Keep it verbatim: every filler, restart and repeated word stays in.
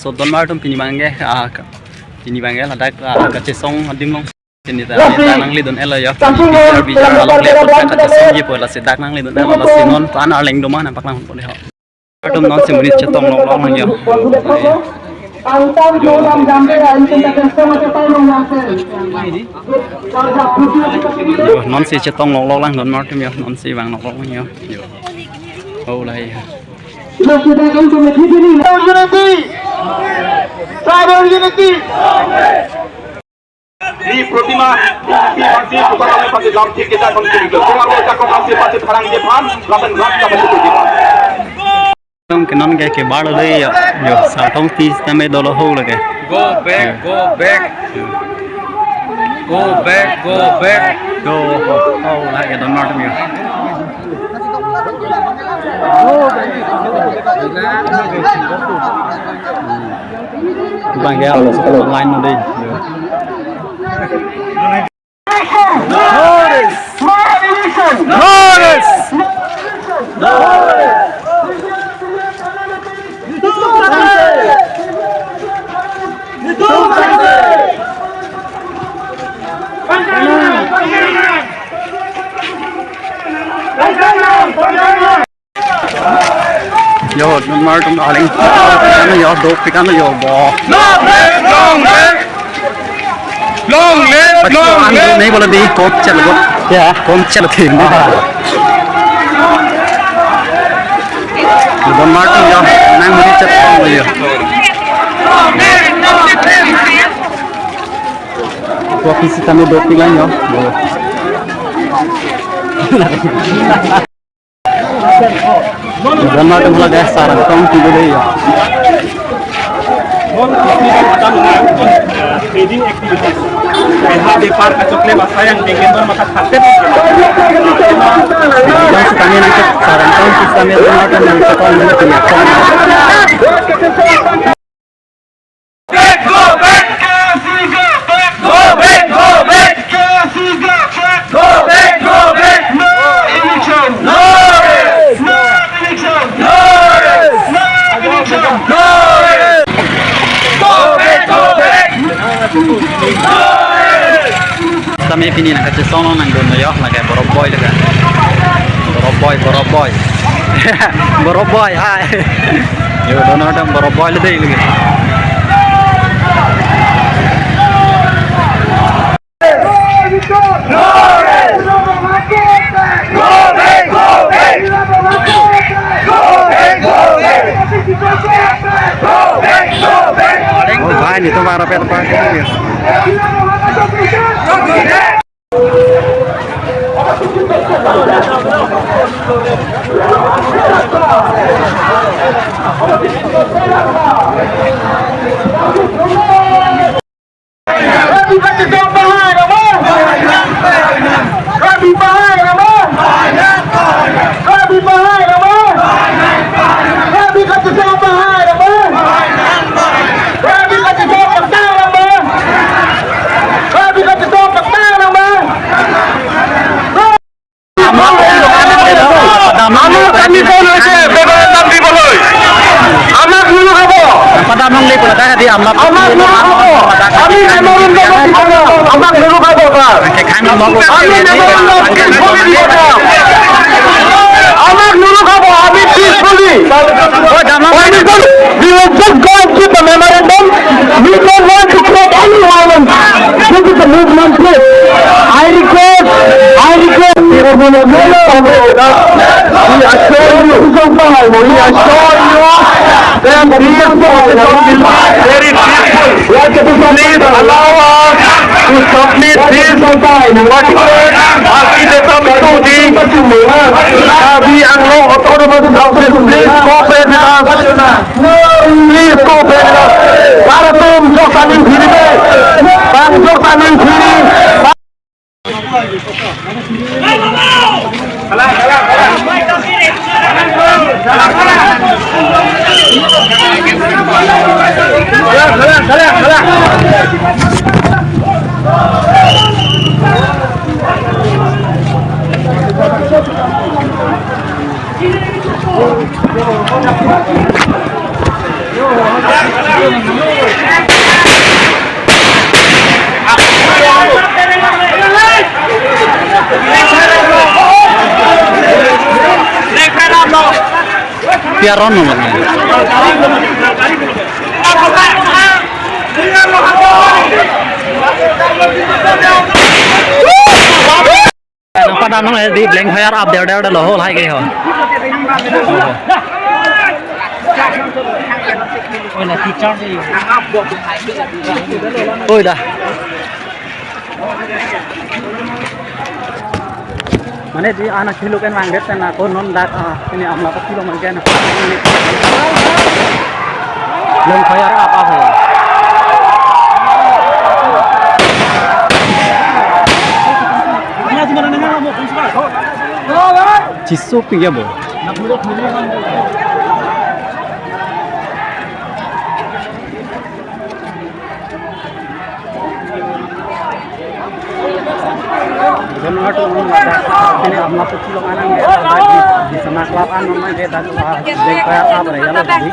So, donmar atum, pini abangke, ah, ka-, pini abangke ladak, ah, kachesong adim along. Pini ta, ta nanglidun-etlo yo. P G R, P G R along le apot ta kachesongji pu lasi dak nanglidun-etlo, lasi non pan arleng doma nangpaklang ponpo le ho. Atum nonsi monit chetong loklok lang yo. Yo, nonsi chetong loklok lang donmar atum yo, nonsi vang loklok lang yo. Yo. Oh, lahai. Unity! Tribal unity! Di Protima, di Bangsi, Putarame pati lam thik kita kon kiri. Kong ame ta kong ame pati tharang je phan, lapen rat ka pati tu je phan. Tong ke non ke kebar lo yo. Yo, sartong tis tame dolo ho lage. Go back, go back. Go back, go back. Yo, ho, ho, lage donmar atum yo. Abangke online lo dei. No rest! No rest! Yo, donmar atum aling. Yo, dopik an yo bo. Long live, long live. Long live, long live. Nahi bola di, kok chalo bo. Ya. Kok chalo thim. Donmar atum yo, nang monit chetong yo. Kok isi kami dopik lang yo. Bo. Donmar atum lage sartong tidu dei yo. Trading activities. Kaha bepar kachokle basa yang denggen bar maka khaset. Yang sekami nangkep sartong, sekami donmar atum nangkep tong nangkep ya. Back, go back! K C Z, back! Go back, go back! K C Z, back! Go back, go back! No eviction! No rest! No eviction! No rest! No eviction! No rest! Go back, go back! No rest! Tame pini nangkachesong nangdun yo, lake Borok Boy lake. Borok Boy, Borok Boy. Borok Boy, hai. Yo, donmar atum Borok Boy lo dei lake. Oh, bhai, nelitum arapet apa? Rabi kachesong pahai namo! Rabi pahai namo! Rabi pahai namo! Rabi kachesong pahai namo! Rabi kachesong pahai namo! Rabi kachesong pahai namo! Amar kami kon ase memorandum dibole. Amar nulu khabo. Padam longle pula tadi amar. Amar nulu khabo. Ami memorandum dibole. Amar nulu khabo, sir. Ami memorandum dibole. Amar nulu khabo. Ami peacefully. Oh, damang. Ami kon, we will just go and keep a memorandum. We don't want to create any violence. This is a movement, please. I request, I request. We assure you, we assure you that this protest will be very peaceful. Please allow us to submit this particular application to the Karbi Anglong Autonomous Council. Please cooperate with us. Please cooperate with us. Bang atum joksa ning phiri dei. Bang joksa ning phiri. Piaron no mane. Nangpadam nang di blank fire up there there lo hol hai ke ho. Oi da. Mane di anak hiluk en wangdet na ko non dak, ah, ini amla pati lo mangke na. Long fire apa apa ya? Chisu pingya bo. Ikan ngat tu ladak ini amla pati lo anang ya, ladak di, di sana kelab an nang ya, dan, ah, blank fire up ya, ladak di.